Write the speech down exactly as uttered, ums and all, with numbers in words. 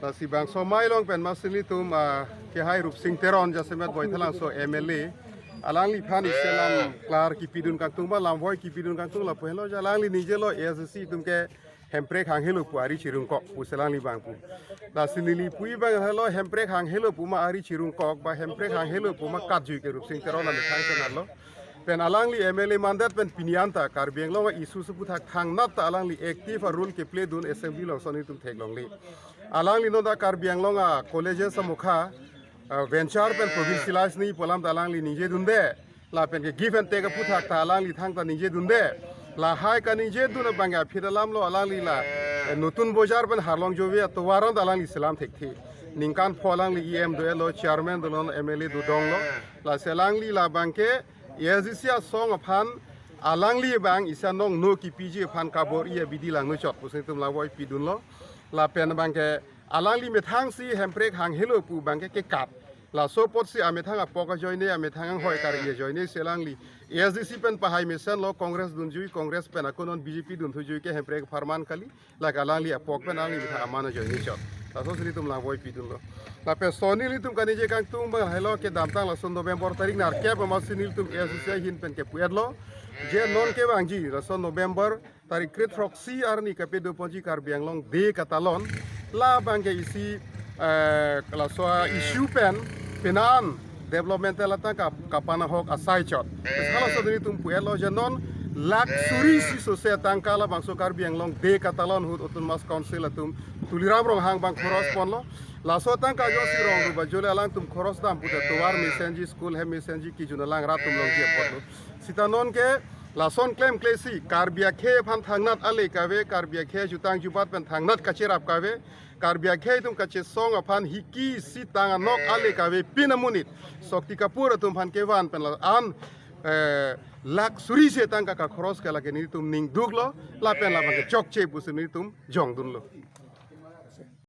Lasi bangso amei along pen amatsi nelitum, ah, kehai Rupsing Teron jasemet Baithalangso M L A. Alangliphan isi alam klar kipidun kangtung ba lamvoi kipidun kangtung lapu henlo, ja alangli ningje lo A S D C atum ke Hemprek hanghelo pu ari chirungkok pusi alangli abang pu. Lasi neli pu abang helo Hemprek hanghelo pu ma ari chirungkok ba Hemprek hanghelo pu ma katjui ke Rupsing Teron amethang senat lo. Pen alangli M L A mandet pen pini anta Karbi Anglong a-issue si aphuthak thangnat ta alangli active a-role kepledun assembly along ason nelitum theklongle. Alangli non ta Karbi Anglong a-colleges amokha, ah, venture pen provincialize nangji pu alam ta alangli ningjedunde. Lapen ke give and take aphuthak ta alangli thangta ningjedunde. Lahai kaningjedun abang ke aphi alam lo alangli la, eh, Nutun Bojar pen Harlong Jove atovar an ta alangli selam thekthe. Ningkan pho alangli E M do-etlo, chairman do-etlo, M L A do donglo. Lasi alangli labang ke A S D C asong aphan alangli abang isi anong no kipiji aphan kabor-i abidi langno chot pusi nelitum lamvoi pidunlo. Lapen abang ke alangli methang si Hemprek hanghelo pu abang ke kekat. Laso apotsi amethang apok ajoine, amethang anghoi kar-i ajoine si alangli A S D C pen pahai mesenlo, Congress dunjui, Congress pen ako non B J P dunthujui ke Hemprek apharman kali. Lake alangli apok pen alangli methang aman ajoine chot. Laso si nelitum lamvoi pidunlo. Lapen ason nelitum kaningje kangtung abang helo kedamtang laso November tarik nerkep amatsi nelitum A S D C ahin pen kepu-etlo. Je non kevangji laso November tarik kre-throksi arni kapedoponji Karbi Anglong Day katalon. Labang ke isi, eh, laso issue pen penan development atangka kapanahok asai chot. Halaso nelitum pu-etlo, je non lakh suri isi sose atangka labangso Karbi Anglong Day katalon ahut Autonomous Council atum Tuliram Ronghang abang khoros ponlo. Laso atangka jongsi rong ruba jole alangtum khoros dam pute tovar mesenji, school hem mesenji, kejun alang rat atum longji apotlo. Sita non ke lason klemkle si Karbi akhei aphan thangnat ale kave, Karbi akhei ajutang ajubat pen thangnat kacherap kave, Karbi akhei atum kachesong aphan hiki sitang anok ale kave pin amonit Shakti Kapoor atum aphan kevan pen la-an, eh, lakh suri isi atangka kakhoros ke lake nelitum ningduklo, lapen labang ke chokche pusi nelitum jongdunlo.